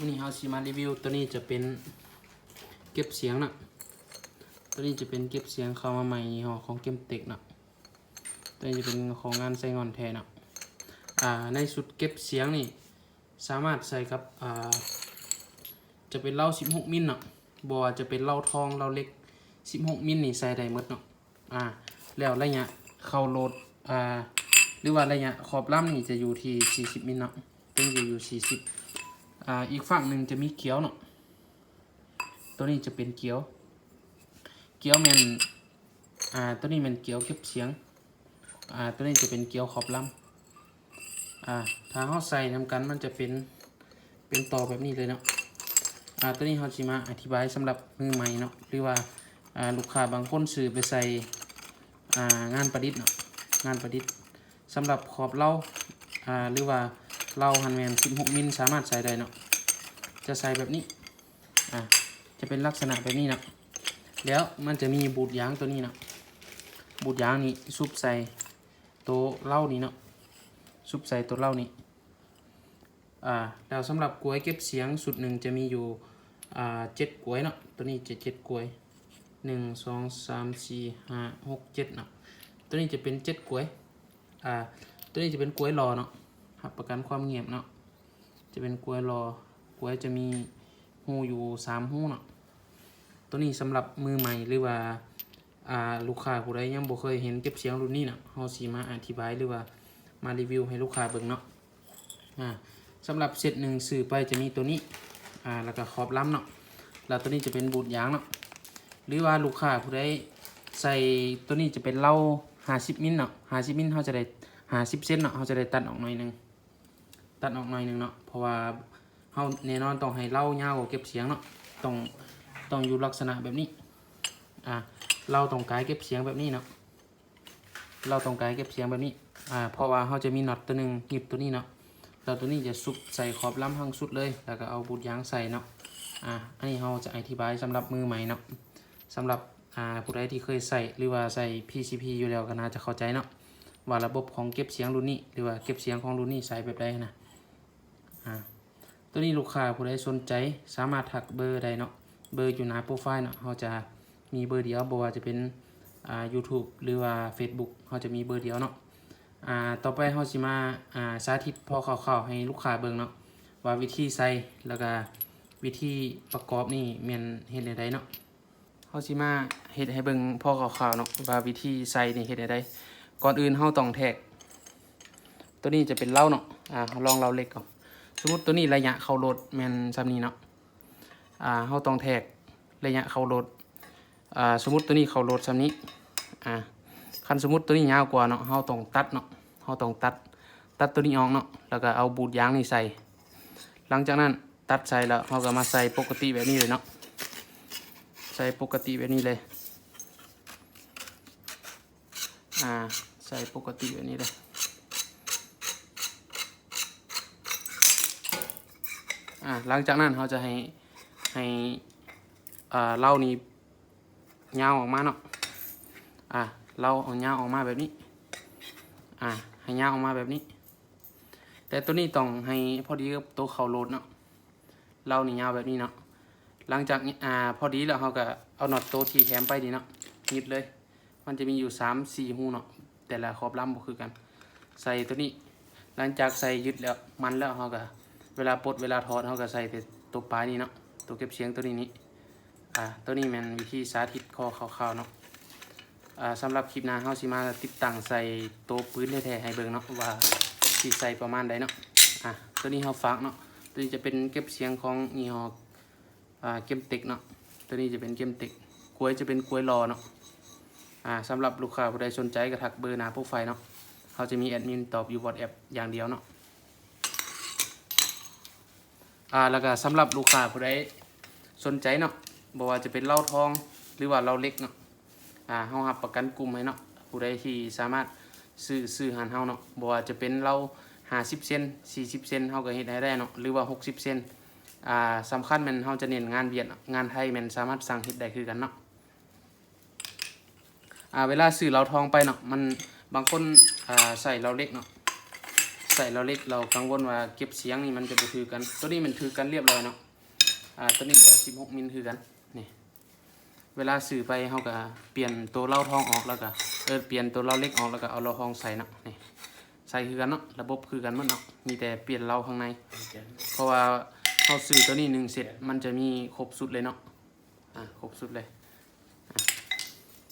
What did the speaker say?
ມື້ນີ້ເຮົາຊິມາຣີວິວ ໂຕນີ້ຈະເປັນເກັບສຽງເນາະ ໂຕນີ້ຈະເປັນເກັບສຽງເຂົ້າມາໃໝ່ ຍີ່ຫໍ້ຂອງເກມເຕັກເນາະ ໂຕນີ້ຈະເປັນຂອງງານໄຊງ່ອນແທ້ເນາະ. ອາ ໃນຊຸດເກັບສຽງນີ້ ສາມາດໃສ່ກັບ ອາ ຈະເປັນເລົາສິບຫົກມິນເນາະ ບໍ່ວ່າຈະເປັນເລົາທອງ ເລົາເຫຼັກ ສິບຫົກມິນນີ້ໃສ່ໄດ້ໝົດເນາະ. ອາ ແລ້ວໄລຍະເຂົ້າໂຫຼດ ອາ ຫຼືວ່າໄລຍະຂອບລຳນີ້ຈະຢູ່ທີ່ສີ່ສິບມິນເນາະ ໂຕນີ້ຈະຢູ່ສີ່ສິບ. ອາ ອີກຝັ່ງໜຶ່ງຈະມີກຽວເນາະ ໂຕນີ້ຈະເປັນກຽວ ກຽວແມ່ນ ອາ ໂຕນີ້ແມ່ນກຽວເກັບສຽງ ອາ ໂຕນີ້ຈະເປັນກຽວຂອບລຳ. ອາ ຖ້າເຮົາໃສ່ນຳກັນ ມັນຈະເປັນ ເປັນຕໍ່ແບບນີ້ເລີຍເນາະ. ອາ ໂຕນີ້ເຮົາຊິມາອະທິບາຍສຳລັບມືໃໝ່ເນາະ ຫຼືວ່າ ອາ ລູກຄ້າບາງຄົນຊື້ໄປໃສ່ ອາ ງານປະດິດເນາະ ງານປະດິດ. ສຳລັບຂອບເລົາ ອາ ຫຼືວ່າເລົາຫັ້ນແມ່ນສິບຫົກມິນ ສາມາດໃສ່ໄດ້ເນາະ ຈະໃສ່ແບບນີ້ ອາ ຈະເປັນລັກສະນະແບບນີ້ເນາະ. ແລ້ວມັນຈະມີບູດຢາງໂຕນີ້ເນາະ ບູດຢາງນີ້ຊຸບໃສ່ໂຕເລົານີ້ເນາະ ຊຸບໃສ່ໂຕເລົານີ້. ອາ ແລ້ວສຳລັບກວຍເກັບສຽງຊຸດໜຶ່ງຈະມີຢູ່ ອາ ເຈັດກວຍເນາະ ໂຕນີ້ຈະເຈັດກວຍ ໜຶ່ງ ສອງ ສາມ ສີ່ ຫ້າ ຫົກ ເຈັດເນາະ ໂຕນີ້ຈະເປັນເຈັດກວຍ. ອາ ໂຕນີ້ຈະເປັນກວຍຫຼໍ່ເນາະ ຮັບປະກັນຄວາມງຽບເນາະ ຈະເປັນກວຍຫຼໍ່ ກວຍຈະມີຮູຢູ່ສາມຮູເນາະ. ໂຕນີ້ສຳລັບມືໃໝ່ ຫຼືວ່າ ອາ ລູກຄ້າຜູ້ໃດຍັງບໍ່ເຄີຍເຫັນເກັບສຽງລຸ້ນນີ້ເນາະ ເຮົາຊິມາອະທິບາຍ ຫຼືວ່າມາຣີວິວໃຫ້ລູກຄ້າເບິ່ງເນາະ. ອາ ສຳລັບເຊັດໜຶ່ງຊື້ໄປຈະມີໂຕນີ້ ອາ ແລ້ວກະຂອບລຳເນາະ ແລ້ວໂຕນີ້ຈະເປັນບູດຢາງເນາະ ຫຼືວ່າລູກຄ້າຜູ້ໃດໃສ່ ໂຕນີ້ຈະເປັນເລົາຫ້າສິບມິນເນາະ ຫ້າສິບມິນ ເຮົາຈະໄດ້ຫ້າສິບເຊັນເນາະ ເຮົາຈະໄດ້ຕັດອອກໜ້ອຍໜຶ່ງ ຕັດອອກໜ້ອຍໜຶ່ງເນາະ ເພາະວ່າເຮົາແນ່ນອນຕ້ອງໃຫ້ເລົາຍາວກວ່າເກັບສຽງເນາະ ຕ້ອງ ຕ້ອງຢູ່ລັກສະນະແບບນີ້. ອາ ເລົາຕ້ອງກາຍເກັບສຽງແບບນີ້ເນາະ ເລົາຕ້ອງກາຍເກັບສຽງແບບນີ້ ອາ ເພາະວ່າເຮົາຈະມີນັອດໂຕໜຶ່ງຫຍິບໂຕນີ້ເນາະ ແລ້ວໂຕນີ້ຈະຊຸບໃສ່ຂອບລຳທາງສຸດເລີຍ ແລ້ວກໍເອົາບູດຢາງໃສ່ເນາະ. ອາ ອັນນີ້ເຮົາຈະອະທິບາຍສຳລັບມືໃໝ່ເນາະ ສຳລັບ ອາ ຜູ້ໃດທີ່ເຄີຍໃຊ້ ຫຼືວ່າໃຊ້ PCP ຢູ່ແລ້ວກໍໜ້າຈະເຂົ້າໃຈເນາະ ວ່າລະບົບຂອງເກັບສຽງລຸ້ນນີ້ ຫຼືວ່າເກັບສຽງຂອງລຸ້ນນີ້ໃຊ້ແບບໃດຫັ້ນນະ. ອາ ໂຕນີ້ລູກຄ້າຜູ້ໃດສົນໃຈສາມາດທັກເບີໄດ້ເນາະ ເບີຢູ່ໜ້າໂປຣໄຟເນາະ ເຮົາຈະມີເບີດຽວ ບໍ່ວ່າຈະເປັນ ອາ YouTube ຫຼືວ່າ Facebook ເຮົາຈະມີເບີດຽວເນາະ. ອາ ຕໍ່ໄປເຮົາຊິມາ ອາ ສາທິດພໍຄ່າວໆໃຫ້ລູກຄ້າເບິ່ງເນາະ ວ່າວິທີໃສ່ ແລ້ວກະວິທີປະກອບນີ້ແມ່ນເຮັດແນວໃດເນາະ. ເຮົາຊິມາເຮັດໃຫ້ເບິ່ງພໍຄ່າວໆເນາະ ວ່າວິທີໃສ່ນີ້ເຮັດແນວໃດ. ກ່ອນອື່ນເຮົາຕ້ອງແທກ ໂຕນີ້ຈະເປັນເລົາເນາະ ອາ ເຮົາລອງເລົາເຫຼັກເອົາ. ສົມມຸດໂຕນີ້ໄລຍະເຂົ້າໂຫຼດແມ່ນສ່ຳນີ້ເນາະ ອາ ເຮົາຕ້ອງແທກໄລຍະເຂົ້າໂຫຼດ. ອາ ສົມມຸດໂຕນີ້ເຂົ້າໂຫຼດສ່ຳນີ້ ອາ ຄັນສົມມຸດໂຕນີ້ຍາວກວ່າເນາະ ເຮົາຕ້ອງຕັດເນາະ ເຮົາຕ້ອງຕັດ ຕັດໂຕນີ້ອອກເນາະ ແລ້ວກໍເອົາບູດຢາງນີ້ໃສ່. ຫຼັງຈາກນັ້ນ ຕັດໃສ່ແລ້ວ ເຮົາກໍມາໃສ່ປົກກະຕິແບບນີ້ເລີຍເນາະ ໃສ່ປົກກະຕິແບບນີ້ເລີຍ ອາ ໃສ່ປົກກະຕິແບບນີ້ເລີຍ. ອາ ຫຼັງຈາກນັ້ນເຮົາຈະໃຫ້ ໃຫ້ ອາ ເລົານີ້ຍາວອອກມາເນາະ ອາ ເລົາເອົາຍາວອອກມາແບບນີ້ ອາ ໃຫ້ຍາວອອກມາແບບນີ້ ແຕ່ໂຕນີ້ຕ້ອງໃຫ້ພໍດີກັບໂຕເຂົ້າໂຫຼດເນາະ. ເລົານີ້ຍາວແບບນີ້ເນາະ ຫຼັງຈາກ ອາ ພໍດີແລ້ວ ເຮົາກໍເອົານັອດໂຕທີ່ແຖມໄປນີ້ເນາະ ຫຍິບເລີຍ ມັນຈະມີຢູ່ສາມສີ່ຮູເນາະ ແຕ່ລະຂອບລຳບໍ່ຄືກັນ ໃສ່ໂຕນີ້. ຫຼັງຈາກໃສ່ຍຶດແລ້ວ ໝັ້ນແລ້ວ ເຮົາກໍເວລາປົດເວລາຖອດ ເຮົາກໍໃສ່ແຕ່ໂຕປາຍນີ້ເນາະ ໂຕເກັບສຽງໂຕນີ້ນີ້. ອາ ໂຕນີ້ແມ່ນວິທີສາທິດພໍຄ່າວໆເນາະ. ອາ ສຳລັບຄລິບໜ້າ ເຮົາຊິມາຕິດຕັ້ງໃສ່ໂຕປືນແທ້ໆໃຫ້ເບິ່ງເນາະ ວ່າຊິໃສ່ປະມານໃດເນາະ. ອາ ໂຕນີ້ເຮົາຝາກເນາະ ໂຕນີ້ຈະເປັນເກັບສຽງຂອງຍີ່ຫໍ້ ອາ ເກມເຕັກເນາະ ໂຕນີ້ຈະເປັນເກມເຕັກ ກວຍຈະເປັນກວຍຫຼໍ່ເນາະ. ອາ ສຳລັບລູກຄ້າຜູ້ໃດສົນໃຈກໍທັກເບີໜ້າໂປຣໄຟເນາະ ເຮົາຈະມີແອດມິນຕອບຢູ່ WhatsApp ຢ່າງດຽວເນາະ. ອາ ແລ້ວກໍສຳລັບລູກຄ້າຜູ້ໃດສົນໃຈເນາະ ບໍ່ວ່າຈະເປັນເລົາທອງ ຫຼືວ່າເລົາເຫຼັກເນາະ ອາ ເຮົາຮັບປະກັນກຸ່ມໃຫ້ເນາະ ຜູ້ໃດທີ່ສາມາດຊື້ ຊື້ຮ້ານເຮົາເນາະ ບໍ່ວ່າຈະເປັນເລົາຫ້າສິບເຊັນ ສີ່ສິບເຊັນ ເຮົາກໍເຮັດໃຫ້ໄດ້ເນາະ ຫຼືວ່າຫົກສິບເຊັນ. ອາ ສຳຄັນແມ່ນເຮົາຈະເນັ້ນງານຫວຽດເນາະ ງານໄທແມ່ນສາມາດສັ່ງເຮັດໄດ້ຄືກັນເນາະ. ອາ ເວລາຊື້ເລົາທອງໄປເນາະ ມັນ ບາງຄົນ ອາ ໃສ່ເລົາເຫຼັກເນາະ ໃສ່ເລົາເລັກ ເຮົາກັງວົນວ່າເກັບສຽງນີ້ມັນຈະບໍ່ຖືກກັນ. ໂຕນີ້ມັນຖືກກັນລຽບລ້ອຍເນາະ. ອ່າ ໂຕນີ້ກະສິບຫົກມິນຄືກັນ. ນີ້ ເວລາຊື້ໄປເຮົາກະປ່ຽນໂຕເລົາທ້ອງອອກ ແລ້ວກະ ເອີ ປ່ຽນໂຕເລົາເລັກອອກ ແລ້ວກະເອົາເລົາທ້ອງໃສ່ເນາະ. ນີ້ ໃສ່ຄືກັນເນາະ ລະບົບຄືກັນໝົດເນາະ ມີແຕ່ປ່ຽນເລົາຂ້າງໃນ. ເພາະວ່າເຮົາຊື້ໂຕນີ້ໜຶ່ງເຊັດ ມັນຈະມີຄົບຊຸດເລີຍເນາະ. ອ່າ ຄົບຊຸດເລີຍ.